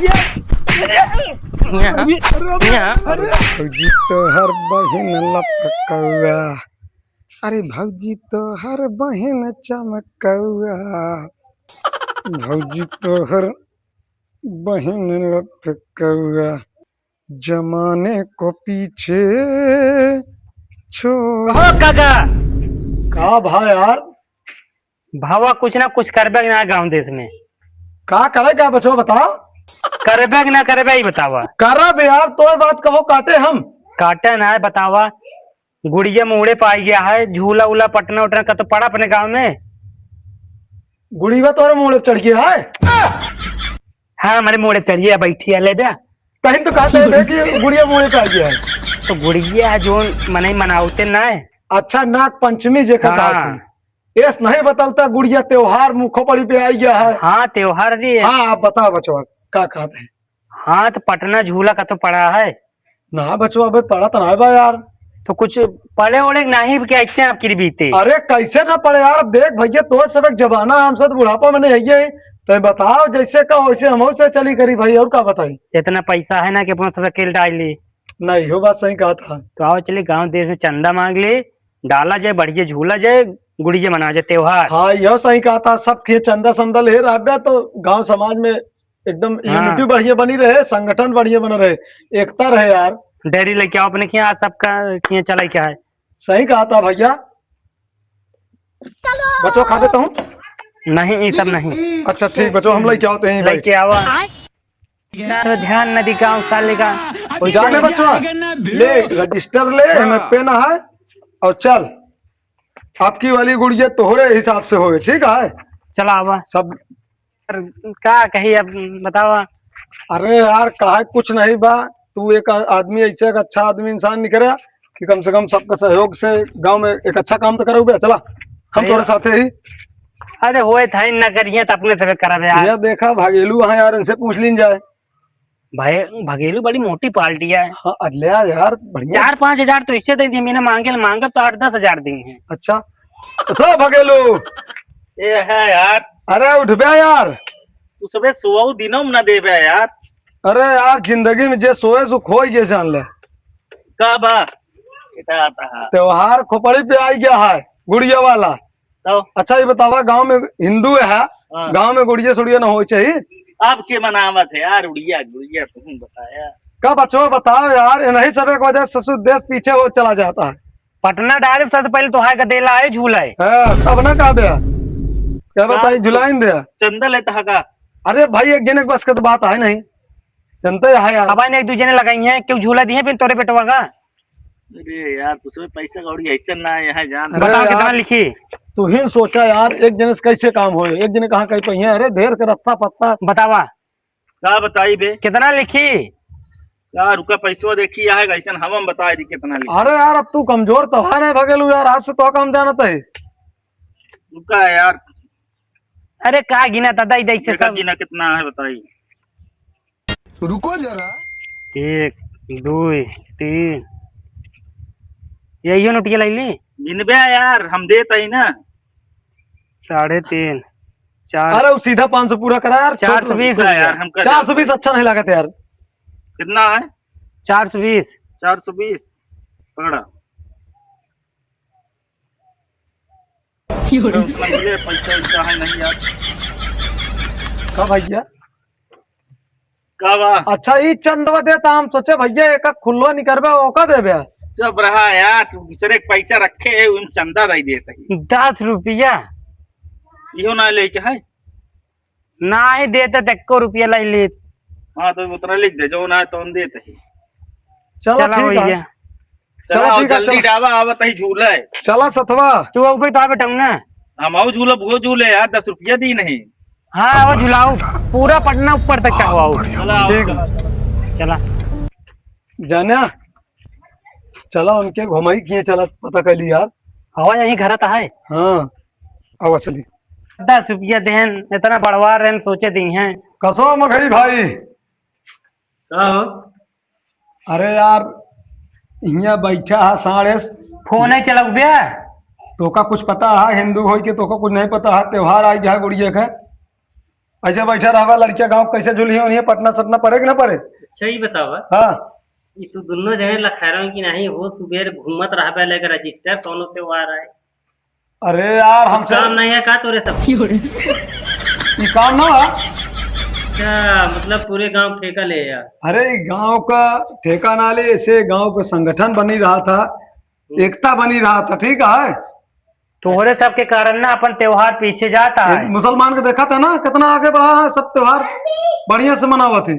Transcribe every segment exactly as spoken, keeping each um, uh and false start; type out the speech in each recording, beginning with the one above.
भौजी तोहर बहिन लपकौआ, अरे भौजी तोहर बहिन चमकौआ, भौजी तोहर बहिन लपकौआ, जमाने को पीछे छोड़। कहो काका। का भा यार? भावा कुछ ना कुछ करबे ना गाँव देश में। का करे का बचवा बताओ? करबे कि ना करबे ही बतावा। करब यार, तोर बात कबो काटे हम? काटे ना है बतावा। गुड़िया मूड़े पे आइ गया है, झूला उला पटना उटना का तो पड़ा अपने गाँव में। गुड़िया तोरे मूड़े पे चढ़ गया है? हाँ, हमारे मूड़े पे चढ़िया बैठी है, ले बे। तहिन तो कहते हैं बे कि गुड़िया मूड़े पे आ गया है। तो गुड़िया है जो मनई मनावते ना है। अच्छा, नाग पंचमी जे का हाँ। कहते हैं। एस नहीं बतौता गुड़िया त्योहार मुँह खोपड़ी पे आ गया है। हाँ, त्योहार भी है। हाँ, आप बताओ बचवा, का कहते हैं? हाँ, तो पटना झूला का तो पड़ा है। ना बचवा, अबे पड़ा तो ना बा यार। तो कुछ पड़े ओड़े नहीं क्या, ऐसे आपकी बीते? अरे कैसे ना पड़े यार, अब देख भैया, तो सब एक जमाना, हम सब बुढ़ापा में नहीं है, तो बताओ जैसे का वैसे हम से चली करी भाई, और का बताई? इतना पैसा है ना कि अपना सब अकेले डाल ली। नहीं हो, बात सही कहा था। तो आओ चले गाँव देश में चंदा मांग ले, डाला जाए, बढ़िया झूला जाए, गुड़िया मना जाए त्योहार। हाँ, यह सही कहा था, सब के चंदा संदा ले रहबे तो गांव समाज में एकदम हाँ। Unity बढ़िया बनी रहे, संगठन बढ़िया बना रहे, एकता रहे यार। डेयरी लेके आओ अपने के यहाँ, सबका के यहाँ चलाई क्या है? सही कहा था भैया। बचवा खा देता हूँ। नहीं, ये सब नहीं। अच्छा ठीक बचवा, हम लेके आते हैं भाई। लेके आवा। तो ध्यान न दी गाँव साले का। जाने बचवा, ले रजिस्टर ले, हाँ। हमें पेन है और चल, आपकी वाली गुड़िया तोहरे हिसाब से होए, ठीक है? चला आवा। सब का कही अब बतावा। अरे यार, काहे कुछ नहीं बा, तू एक आ-, आदमी ऐसे एक अच्छा आदमी इंसान निकरा कि कम से कम सबका सहयोग से गांव में एक अच्छा काम तो करोगे। चला, हम सही तोरे बा। साथे ही। अरे होए था, ना करिए तो अपने से करब यार। ये देखा, भगेलू हाँ यार, इनसे पूछ लीन जाए। भाई, भगेलू बड़ी मोटी पार्टी है। हाँ, अरे ले आ यार, बढ़िया। चार पाँच हजार तो इससे दे दिए, मैंने मांगे, मांगे तो आठ दस हजार दिए हैं। अच्छा, तो सो भगेलू। ये है यार। अरे उठ बे यार। तू सबे सोवाऊ दिनों में ना दे बे यार। अरे यार, जिंदगी में जे सोए सो खोई गए जान ले। का बा? बेटा आता है। त्योहार खोपड़ी पे आई गया है, गुड़िया वाला। तो? अच्छा, ये बतावा, गांव में हिंदू है, हाँ। गांव में गुड़िया सुड़िया ना होए चाहिए? अब के मनावत है यार, उड़िया गुड़िया तुम बताया। का बचवा बताओ यार, इन्हीं सब एक वजह से ससुर देश पीछे हो चला जाता है। पटना डायरेक्ट सबसे पहले तो हाय का देला है झूला है। हाँ, तब ना कहा बे। क्या बताई, हाँ, झुलाइन दे। चंदा लेता है का? अरे भाई, एक जने के बस का तो बात है नहीं, जनते है यार। अब आने एक दू जने लगाई हैं, क्यों झूला दिए फिर तोरे बेटवा का? अरे यार, उसमें पैसा कौड़ी ऐसा ना है, यहाँ जान। अरे बताओ यार, कितना लिखी? तू ही सोचा यार, एक जने से कैसे काम होए, एक जने कहाँ कहीं पहिए। अरे ढेर के रत्ता पत्ता। बतावा। का बताई बे? कितना लिखी? का रुका, पैसवा देखी है, कैसन हम, हम बताई दी कितना लिखी। अरे यार, अब तू कमजोर तो है नहीं भगेलू यार, आज से तो काम जानत है। रुका यार। अरे का गिना दादा, इधर से देखा सब। गिना कितना है बताई। रुको जरा। एक, दो, तीन, यही नोटिया लाई ली। गिनबे यार, हम देत हई ना। साढ़े तीन, चार। अरे, वो सीधा पाँच सौ पूरा करा यार, चार सौ बीस रुपया। यार, हम कर चार सौ बीस अच्छा नहीं लागत यार। कितना है? चार सौ बीस। चार सौ बीस। पकड़ा। ये पैसा वैसा है नहीं यार। का भैया? का बा? अच्छा, ई चंदवा देता, हम सोचे भैया एक खुल्लो निकरबे, ओका देबे। चुप रहा यार, तू दूसरे के पैसा रखे है, उन चंदा दे देता है। दस रुपया। इहो ना लेके है? नाही देते तो एको रुपया लाई लेत। हाँ, तो उतना लिख दे, जो ना है, तो हम देते हैं। चलो, चला ठीक है। भैया। चला, चला, ठीक है, जल्दी चला। डाबा, आवत ही झूला है। चला, सथवा। तू ऊपर तो आ बेटा ना। हम आओ झूला, वो झूले यार, दस रुपया दी नहीं। हाँ, वो झुलाओ, पूरा पटना ऊपर तक का हुआ। चला, आओ, ठीक। चला। चला। जाना, चला उनके घुमाई किए, चला पता कर ली यार। हवा यहीं घर आता है। हाँ, आवा चली। दस रुपया देन, इतना बड़वा रहन, सोचे दी हैं। कसो मगही भाई। का हो? अरे यार, हियाँ बैठा है साढ़े। फोन नहीं चलाऊ बे। तोका कुछ पता है हिंदू होई के, तोका कुछ नहीं पता है, त्योहार आई गया गुड़िया का। ऐसे बैठा रहबा, लड़किया गाँव कैसे झूली है, उन्हें पटना सटना पड़े कि ना पड़े? अच्छा, ई बतावा। हाँ। ई तू दुनो जने लखैरन की नहीं हो, सुबेर घूमत रहबे लेके रजिस्टर, कौनो त्योहार है? अरे यार, कुछ हमसे काम नहीं है का तोरे सब? ई काम ना बा। अच्छा, मतलब पूरे गांव ठेका ले यार। अरे, ई गांव का ठेका ना ले, ऐसे गांव का संगठन बनी रहा था, हम्म। एकता बनी रहा था, ठीक है? तोहरे सबके कारण ना अपन त्योहार पीछे जाता है। मुसलमान के देखा था ना, कितना आगे बढ़ा है, सब त्योहार बढ़िया से मनावत है।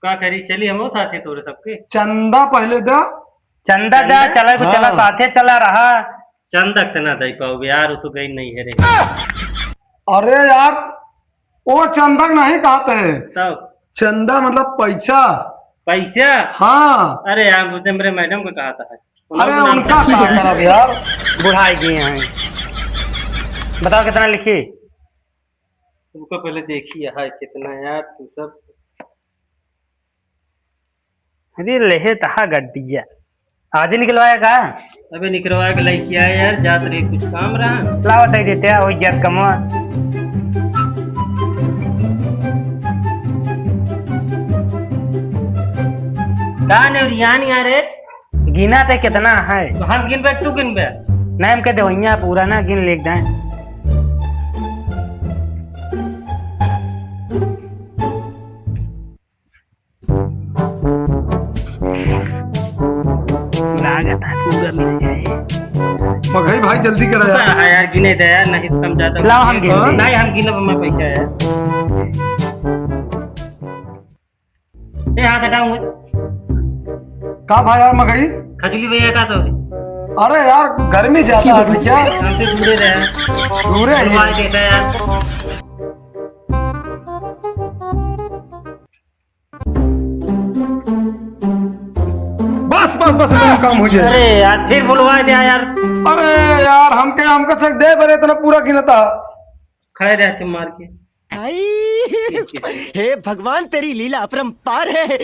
का करी, चली हमहू साथे तोरे सबके। चंदा पहले दा। चंदा दा, चंदा? चला को चला, हाँ। साथे चला रहा। चंदा के ना दे पाओ यार, वो तो गई नहीं है रे। अरे यार, वो चंदा के नहीं कहते हैं। तब? चंदा मतलब पैसा। पैसा? हाँ। अरे यार, वो तो मेरे मैडम को कहा था। अरे उनका क्या करब यार? बुढ़ाई गए हैं। बताओ कितना लिखी? तुमको पहले देखी है कितना यार, तू सब। अरे लेहे तहा गड्डिया। आज ही निकलवाया का? अबे निकलवाया के लइके आया यार, जात रहे कुछ काम रहा। लावा तई देते हैं, वही जात कमवा। का ने रियान यार है? गिना ते कितना है? तो हम गिनबे, तू गिनबे? नहीं, हम कह दे, वहिया पूरा ना गिन ले जाए। लागत है पूरा मिल जाए। मगही भाई, जल्दी करा यार। हाँ यार, गिने दे यार, नहीं तो कम ज्यादा लाओ, हम गिन हाँ? लेंगे। नहीं, हम गिनब, हमारे पैसा है। ए, हाथ हटाओ। का भाई यार मगही? खजूली भैया का तो। अरे यार, गर्मी ज्यादा है क्या? हमसे दूरे रहे। दूरे ही। हलवा देता यार। बस, बस, बस, इतना काम हो जाए। अरे यार, फिर बुलवा दिया यार। अरे यार, हमके, हमके से दे बरे इतना पूरा गिनता। खड़े रह के मार के। आई, हे भगवान, तेरी लीला अपरंपार है।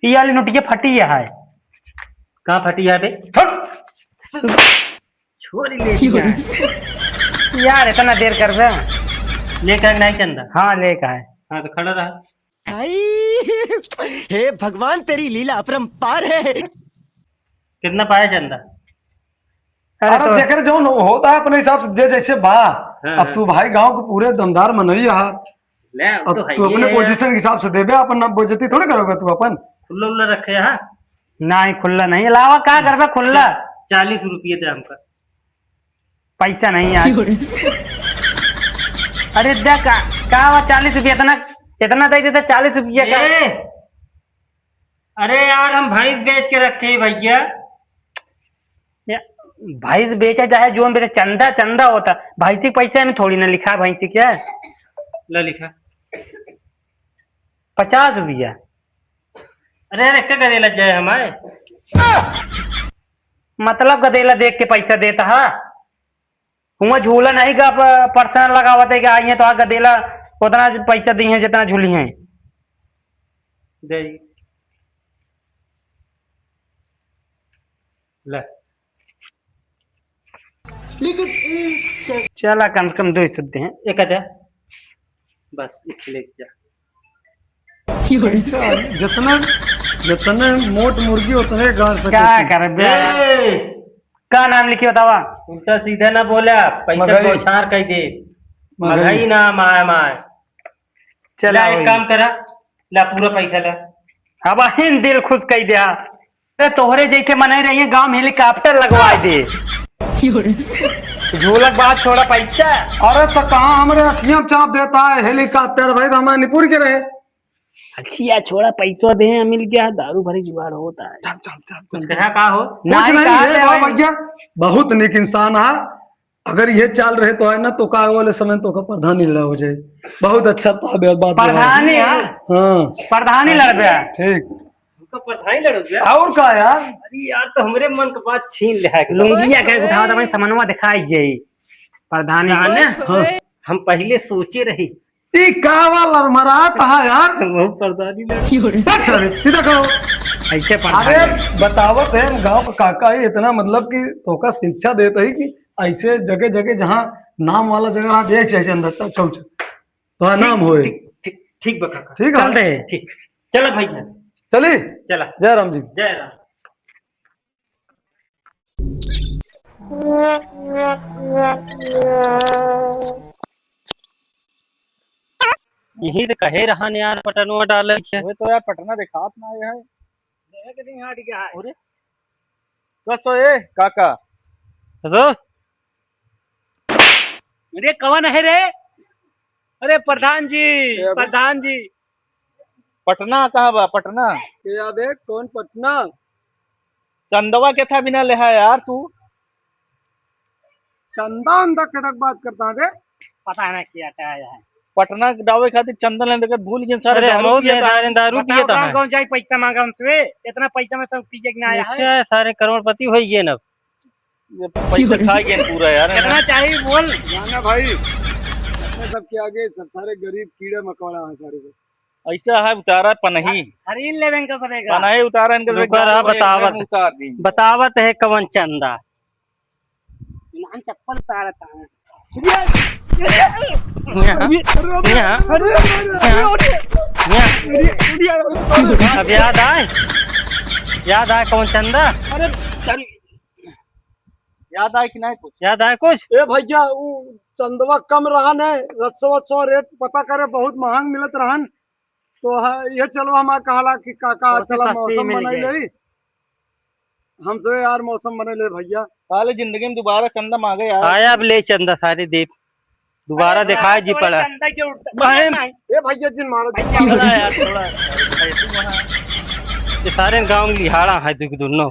ई वाली नोटिया फटी है। कहाँ फटी है बे? छोड़। छोरी ले लिया। यार, इतना देर कर दे। लेकर नहीं चंदा? हाँ, लेकर है। हाँ, तो खड़ा रहा। आई, हे भगवान, तेरी लीला अपरंपार है। कितना पाया चंदा? अरे अरे तो जेकर जौन होता है अपने हिसाब से, जे जैसे बा। हाँ, अब हाँ। तू भाई गांव के पूरे दमदार मनई हा। ले, अब अब तो है तू ही अपने है यार। पोजीशन के हिसाब से देबे, अपन ना बेइज्जती थोड़े करोगे तू अपन। खुल्ला उल्ला रखे हा? नहीं, खुल्ला नहीं। अलावा का करबे खुल्ला? चा-, चालीस रुपये दे हमका। पैसा नहीं यार। अरे दे का, का हुआ, चालीस रुपया इतना, इतना दे देता, चालीस रुपया का? ए! अरे यार, हम भैंस बेच के रखे हैं भैया। या, भैंस बेचा चाहे जोन बेचा, चंदा चंदा होता। भैंस के पैसे में थोड़ी ना लिखा, भैंस के क्या? ला लिखा। पचास रुपया। अरे यार, एक गदेला जाए हमारे। मतलब गदेला देख के पैसा देता है। हुआं झूला नहीं का प-, पर्सन लगावत है कि आइए तो आ गदेला उतना पैसा दी है जितना झूली है। दे। ले। लेकिन एक चला कम से कम दो सौ दे हैं। एक हजार। बस, एक लेके जा। अच्छा, जितने, जितने मोट मुर्गी उतने गाड़ सके का थी। करबे? ए! का नाम लिखी बतावा? उल्टा सीधा ना बोला, पैसा मगही। बौछार कह दे। मगही। मगही ना, माय, माय। चला ला, एक वही। काम करा, ला पूरा पैसा ला। अब अहिन दिल खुश कह दिया। अरे तोहरे जैसे मनई रहिए, गांव में हेलीकॉप्टर लगवा दे। झूलक बात छोड़ा पैसा। अरे तो कहाँ हमरे अखियां में चाप देता है हेलीकॉप्टर भाई, तो हमारे निपुर के रहे। अखिया छोड़ा, पैसो दे, मिल गया, दारू भरी जुगाड़ होता है। चल, चल, चल, चल। कुछ कहा का हो? कुछ नहीं, नहीं, कहा ये दे बाबा भाई। भैया बहुत नेक इंसान है। अगर ये चाल रहे तो है ना, तो का वाले समय तो का प्रधानी लड़ा हो जाए। बहुत अच्छा था बे-, बात बा। प्रधानी? हाँ। प्रधानी लड़बे? ठीक। हमका प्रधानी लड़बे? और का यार? अरे यार, तो हमरे मन के बात छीन ले है एकदम। लुंगिया कह उठावा था भाई, समनवा दिखाई जाई। प्रधानी। जाने? हाँ। हम पहले सोचे रही। ई का वाला मरात है यार? हम प्रधानी लड़- बस अरे, सीधा कहो। ऐसे पढ़ा अरे, बतावत है, हम गाँव का काका ही इतना, मतलब कि तोका शिक्षा देत ही कि ऐसे जगह जगह जहाँ नाम वाला जगह, हाँ, दे चाहिए अंदर, चल, चल, चल। तो ठीक, नाम होए। ठीक, ठीक, ठीक बा काका। ठीक है? चल दे। ठीक। चला भैया। चली? चला। जय राम जी। जय राम। यही तो कहे रहन यार, पटनवा डाले के। वो तो यार पटना देखात ना है। देखे के नहीं हट गया है। अरे, बस ए काका। तो अरे कवन है रे? अरे प्रधान जी, ए अबे। प्रधान जी। पटना कहाँ बा, पटना? ए अबे, कौन पटना? चंदवा के था बिना लेहा यार तू। चंदा उंदा के तक बात करता है रे? पता है ना क्या क्या है। पटना के डावे खातिर चंदा लेने के भूल गए सारे, अरे दारू हम पिए ले था। दारू, दारू बताओ, पिए था कौन है। कौन जाई पैसा मांगा हमसे? इतना पैसा में सब पीछे के ना आया है। क्या है, सारे करोड़पति हो गए ना। ये पैसा खा गए पूरा यार, है ना? कितना चाहिए बोल। जाना भाई, अपने सब के आगे सब सारे गरीब कीड़े मकोड़ा हैं सारे सब। ऐसा है उतारा पनही। खरीद लेवे इनका सब एक। पनही उतारा इनका सब रुका रहा, एक, बतावत। उतार दी। बतावत है कवन चंदा। नाम चप्पल उतारता है। यहाँ, यहाँ, यहाँ। अब याद आए, याद आए कवन चंदा? अरे, अरे। याद आए कि नहीं कुछ? याद आए कुछ? ए भैया, उ चंदवा कम रहा ने, रसवा सौ रेट पता करे, बहुत महंग मिलत रहन। तो ह-, ये चलो हमार कहला कि काका तो चला सस्ती मौसम मिल बनाई गई। ले। हमसे यार मौसम बने ले भैया। साले जिंदगी में दोबारा चंदा मांगे यार। आया अब ले चंदा सारे दीप। दोबारा अरे दिखाए जी थोड़ा पड़ा। चंदा के उठता बहन। नहीं। ए भैया जिन मारो, जिन मारो। चला यार थोड़ा। ये सारे गांव में लिहाड़ा है दुख दुनो।